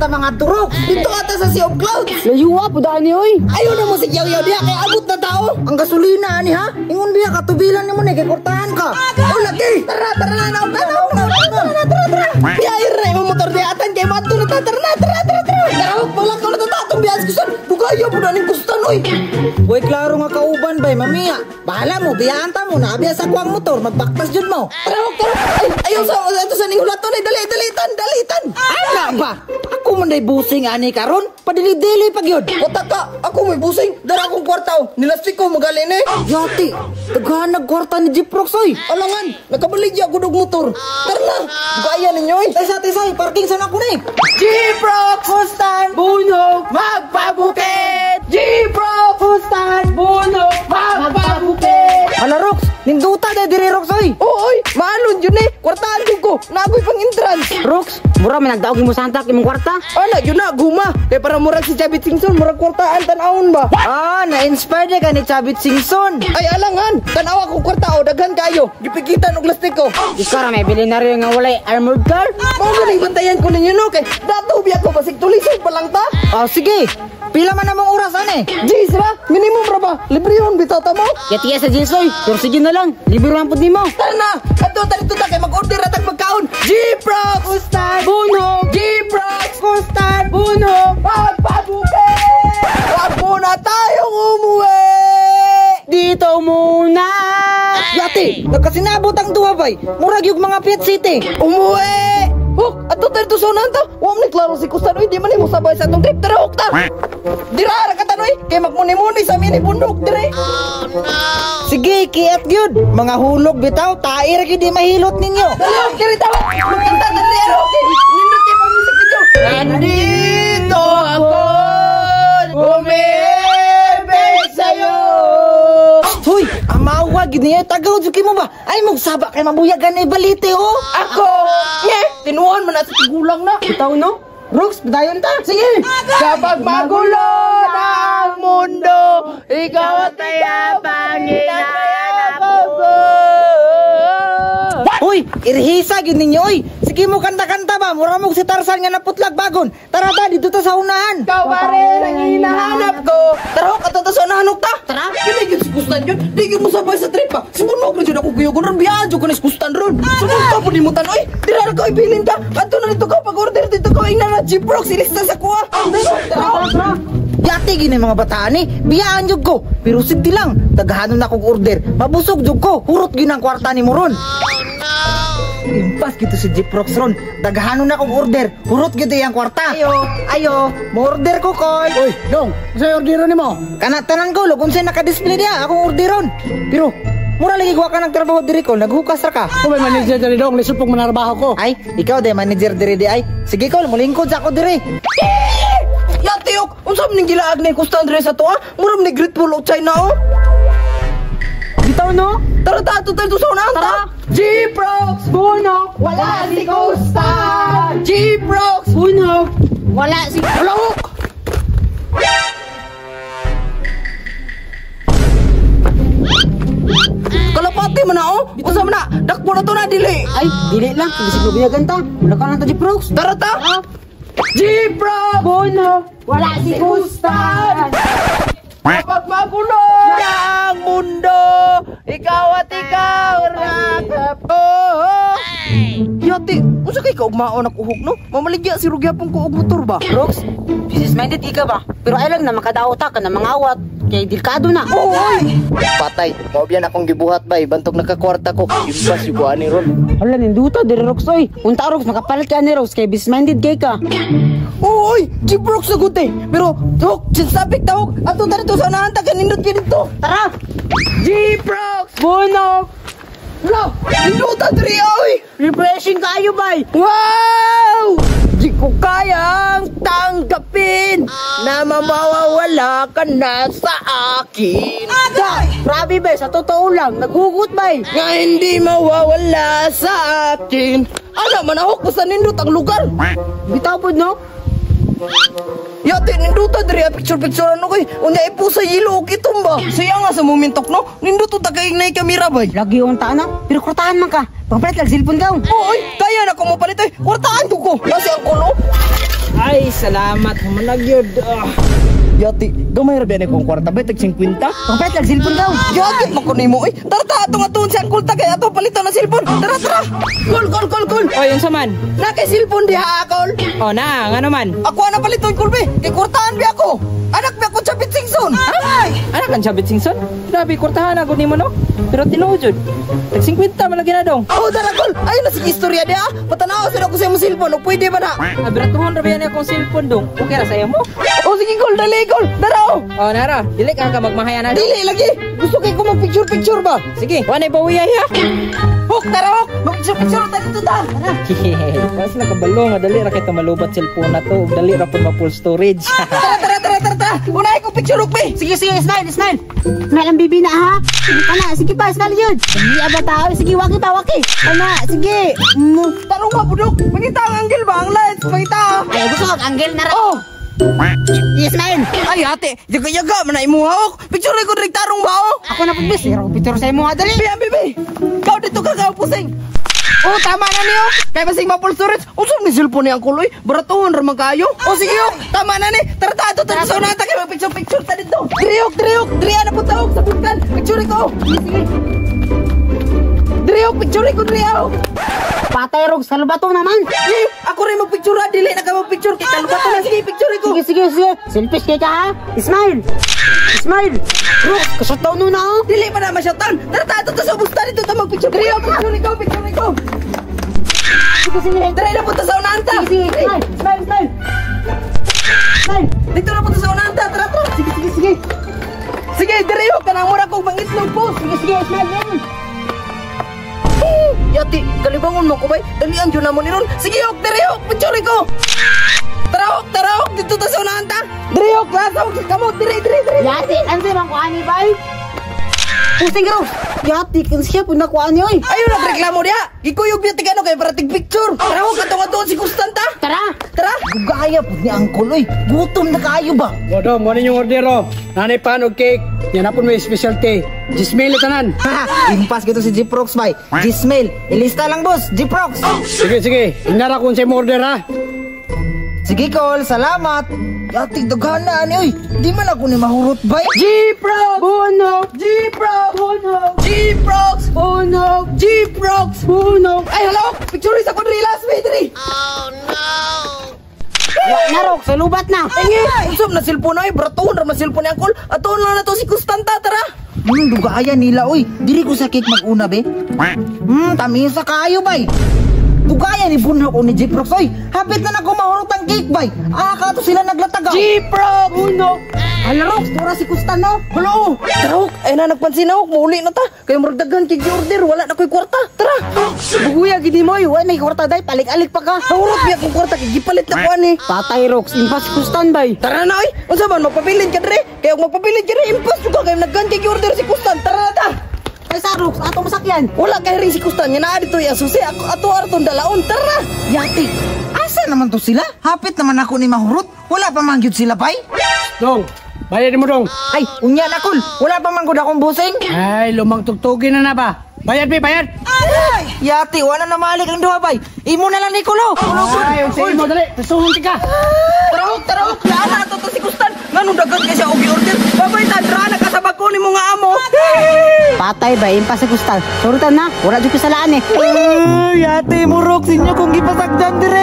ta mga turok? Dito ata sa Sea of Clouds. Layuwa po daan ni oy. Ayaw na mo si Yaw-Yaw diha kay abot na tao. Ang gasolina ani ha? Ingon biya katubilan nimo ni kay kortahan ka. Oh, lagi. Tara, tara na, na, na, na, na, tara, tara, tara. Biyahe ra imong motor diha atan kay maadto na ta. Tara na, tara, tara, tara. Tara, palakaw na ta atong biyahe sa kustan. Bugayo po na ning kustan oy. Boy, klaro nga kauban bay, mamiya. Bahala mo, biyaan ta mo, naabiya sa kuwang motor, magbaktas jud mo. Tara, hok, tara. Ay, ayaw sa ato sa ning hulaton ay dali, dali tan, dali tan. Ala ba? Ako man day busing ani karon, padili-dili pag yun. Wata ka, ako may busing. Dara akong kwarta oh. Nilastik ko magali ni. Yati, daghan nagkwarta ni Jeep Rocks oy. Alangan, nakabaligya ko og motor. Tara na, bugaya ninyo oy. Taysa, taysa, parking sa ako ni. Jeep Rocks! Kustan, Bunok! Magpabukit! Jeep Rocks! Kustan! Bunok! Magpabukit! Ala Rox, ninduta day diri Rox oy. Oo, oy, maalon yun eh. Kwartaan ko ko. Naagoy pang entrance. Rox, mura man nagdaog imo santak imong kwarta. Ana, yun na, guma. Kaya para murag si Chavit Singson, murag kwartaan tanawon ba? Ah, na-inspired ka ni Chavit Singson. Ay, alangan. Tanawa ko kwarta o, daghan kayo. Gipikitan og lastik ko. Ikaw ra may bilyonaryo nga walay armored car. Mao ganing bantayan ko ninyo no kay dato biya ko basig tulisod pa lang ta. Ah, sige. Pila man namong oras ani? Jeez ra, minimum ra ba? Libre yun bitaw ta mo. Yati sa jeans oy, pero sige na lang. Libre man pud nimo. Tara na, adto ta dito ta kay mag-order ra tag pagkaon. Jeep Rocks! Kustan, Bunok! Jeep Rocks! kustan. Bunok! Magpabukit! Wag muna tayong umuwi! Dito muna! Yati, nagkasinabot ang duha bay. Murag yung mga Piat City. Umuwi! Hok, adto ta dito sa unahan ta. Wa man ni klaro si Kustan oy, di man nimo sabay sa atong trip. Tara hok ta. Dira ra ka tanoy kay magmuni-muni sa mini bundok dire. Sige, kiat gyud. Mga hulog bitaw, tae ra gyud di mahilot ninyo. Dali hok diri ta. Magkanta ta diri hok. Nindot kay pang music video. Nandito ako. Umibig sa'yo. Hoy, amawa gyud niya tagaw jud mo ba? Ay magsaba kay mabuyagan ni balite oh. Ako, nye, tinuan man na sa tigulang na. Bitaw no? Rox, padayon ta. Sige! Kapag magulo na ang mundo, ikaw at kayapang hinahanap ko. Hoy, irhisa gyud ninyo oy. Sige mo kanta-kanta ba? Mura mo si Tarzan nga naputlag bagon. Tara ta dito ta sa unahan. Ikaw pa rin ang hinahanap ko. Tara, hok, ato ta sa unahan, hok ta. Tara. Kini gyud si Kustan yun. Di gyud mo sabay sa trip pa. Si Bunog na jud ako guyugon ron. Biyaan jud ko ni si Kustan ron. Sunod pa po ni mo tanoy. Dira ra ko ibilin ka. Adto na dito ka pag-order dito ko ingnan na Jeep Rocks ilista sa kuha. Tara, tara. Yati gini mga bataan eh. Biyaan jud ko. Pero sige lang, daghanon na kog order. Mabusog jud ko. Hurot gyud ang kwarta ni mo ron. Impas gito si Jeep Rocks ron. Daghanon na kog order. Hurot gyud ang kwarta. Ayo, ayo, mo order ko koy. Uy, dong, sa orderon nimo? Kana tanan ko, lug unsay naka-display diha akong orderon. Pero mura lagi wa ka nagtrabaho diri ko, naghukas ra ka. Ako may manager diri dong, lisod pong manarbaho ko. Ay, ikaw de manager diri di ay. Sige kol, mulingkod sa ako diri. Yati ok, unsa man ning gilaag ni Kustan diri sa tuwa? Mura man ni Great Wall of China oh. Bitaw no? Tara ta ato tayo sa unahan ta. Jeep Rocks! Bunok! Wala si Kustan! Jeep Rocks! Bunok! Wala si Wala hok! Kalapati man na oh! Unsa man na? Dakpo na to na dili! Ay, dili lang. Bisig mabuyagan ta. Mula ka lang ta Jeep Rocks. Tara ta! Jeep Rocks! Bunok! Wala si Kustan! Kapag magulo ang mundo, ikaw at ikaw rakap ko. Yati, unsa kay kaugmaon ako uhok no? Mamaligya si Rugyapon ko og motor ba? Rox, business minded ka ba? Pero ay lang na makadaot ka na mga awat. Kay delikado na. Oy! Patay, mao biyan akong gibuhat bay, bantog nakakwarta ko. Impas yung ani ron. Hala, ninduta, diri Rox oy. Unta Rox, makapalit ka ni Rox kay business minded kay ka. Oy, Jeep Rocks na gud eh. Pero, hok, sabik ta hok. Ato ta dito sa unahan ta kanindot gyud dito. Tara! Jeep Rocks! Bunok! Hala, ninduta diri oy. Refreshing kayo bay! Wow! Di ko kayang tanggapin na mamawawala ka na sa akin. Da, grabe bay, sa totoo lang, naghugot bay. Nga hindi mawawala sa akin. Ano man ako basta nindot ang lugar. Bitaw pod no? Yate, ninduta diri picture-picture ano kay. Unya ipo sa yelo og itom ba. Siya nga sa momentok no. Ninduto ta kay nay kamera bay. Lagi yung na, pero kurtahan man ka. Pagpalit lang cellphone ka. Oy, kaya na ko mo palit oy. Kwartaan ko ko. Kasi ang kulo. Ay, salamat. Humanag yun. Ah. Yati, gamay ra ba kong kwarta ba tag 50? Pagpet lang cellphone daw. Yati man ko nimo oy. Tara ta atong atuon si Uncle ta kay ato paliton ng cellphone. Tara tara. Kol kol kol kol. Oy, unsa man? Na kay cellphone diha kol. Oh, na, ngano man? Ako na paliton kol be. Kay kwartaan bi ako. Anak bi ako Chabit Singson. Ay! Anak ang Chabit Singson? Grabe, kwartahan na nimo no? Pero tinuod jud. Tag 50 man lagi na dong. Oh, dara kol. Ayo na sige istorya diha. Patanaw sa ako sa imong cellphone. O pwede ba na? Abratuhon ra ba yan akong cellphone dong? Okay ra sa imo? Oh, sige kol, dali kol. Dara oh. Oh, nara, dili ka ka magmahaya na. Dili lagi. Gusto kay ko mag-picture picture ba? Sige, wa nay bawiya ya. Hok, tara hok. Mag-picture picture ta dito ta. Hehehe. Mas nakabalo nga dali ra kay malubat cellphone na to ug dali ra pud ma-full storage. Tara tara tara tara tara. Unahin ko picture hok be. Sige, sige, smile, smile. Smile ang bibi na ha. Sige ka na, sige pa, smile yun. Sige, aba tao, sige, waki pa, waki. Ana, sige. Tarong nga budok. Pangita ang angle ba ang lights? Pangita. Ay, gusto ko, angle na ra. Oh. Yes, smile. Ay ate, yaga-yaga man na imuha ok. Picture ko direk tarong ba oh. Ako na pud bis, pero picture sa imo ha, dali. Bibi, bibi. Kau dito ka kaupusing. Oh, tama na niyo. Kay basig ma-full storage. Unsa ni cellphone ni Uncle oy? Baratuhon ra man kayo. Oh, sige ok. Tama na ni. Tara ta ato ta sa nata kay picture picture ta dito. Diri ok, diri ok. Diri ana po taog sa bugtan. Picture ko. Sige, sige. Diri ok, picture ko diri ok. Patay rog, salubato naman. Eh, ako rin magpicture ah. Dili na ka magpicture kay kalubato na. Sige, picture ko. Sige, sige, sige. Selfish kay ka ha. Smile. Smile. Rog, kasutaw nun na oh. Dili pa na masyatan. Tara ta ato ta sa bugtan dito ta magpicture. Diri ok, picture ko, picture ko. Sige, sige. Diri na po ta sa unahan ta. Sige, sige. Smile, smile, smile. Smile. Dito na po ta sa unahan ta. Tara, tara. Sige, sige, sige. Sige, diri ok. Kanang mura kong mangitlog po. Sige, sige, smile. Smile. Yati, kalibangon mo ko bay. Dalian jud na mo ni ron. Sige ok, diri ok, picture ko. Tara ok, tara ok, dito ta sa unahan ta. Diri ok, lasa ok kamo, diri diri diri. Yati, ano sa bang kuani bay? Pusing ka, Rose. Yati, siya po nakuha niyo eh. Ayo nagreklamo diha. Gikuyog biya tigano kay para tig picture. Tara ok, katong atuon si Kustan ta. Tara. Tara. Gugaya pud ni Uncle oy. Gutom na kaayo ba? O dong, mo ninyong order oh. Nanay pan og cake. Yan na po may specialty. Jismil tanan. Ha, impas gito si Jeprox bay. Gismail, ilista lang boss, Jeprox. Sige, sige. Inara kung sa imong order ha. Sige kol, salamat. Yati daghan na ani oy. Di man ako ni mahurot bay. G-Prox! Bono. G-Prox! Bono. G-Prox! Bono. G-Prox! Bono. Ay, hello! Picture sa ko diri last way diri. Wa na, Rog. Salubat na. Ingi, usab na cellphone ay bratuhon ra man cellphone ni Uncle. Atuon lang na to si Kustan ta, tara. Dugaya nila oy. Diri ko sa cake mag-una be. Tamisa kaayo bay. Dugaya ni Bunhok o ni Jeprox oy. Hapit na nako mahurot ang cake bay. Ah, kato sila naglatagaw. G-Prox! Bono. Hala, Rog. Tura si Kustan, no? Hello! Tara, ok. Ay na, nagpansin na, ok. Mauli na ta. Kaya murag daghan kay order. Wala na ko'y kwarta. Tara! Buguya, gidi mo. Wa na kwarta day. Palik-alik pa ka. Nahurot biya kong kwarta. Kay gipalit na ko ani. Patay, Rox. Impas si Kustan, bay. Tara na, oy! Unsa man, magpabilin ka dre. Kaya kung magpabilin ka dre, impas ka. Kaya naggan kay order si Kustan. Tara na ta! Ay, sa Rox. Ato masakyan. Wala kay ring si Kustan. Nga naa dito ya susi. Ako ato arton dalaon. Tara! Yati, asa naman to sila? Hapit naman ako ni mahurot. Wala pa man gyud sila bay. Dong, bayad mo dong. Ay, unya na kol. Wala pa man gud akong busing. Ay, lumang tugtugin na na ba? Bayad be, bayad. Ay, yati, wala na malik ang duha bay. Imo na lang ni Kulo. Ay, unsa imo dali. Pisuhon ka. Tara, ok! Tara, ok! Naa ato to si Kustan. Nganong daghan kay siya og order. Babay ta, dra na ka sa bag-o nimo nga amo. Patay, bay. Impas si Kustan. Surutan na. Wala jud kasalaan eh. Ay, yati, murok sinyo kung gipasagdan dire.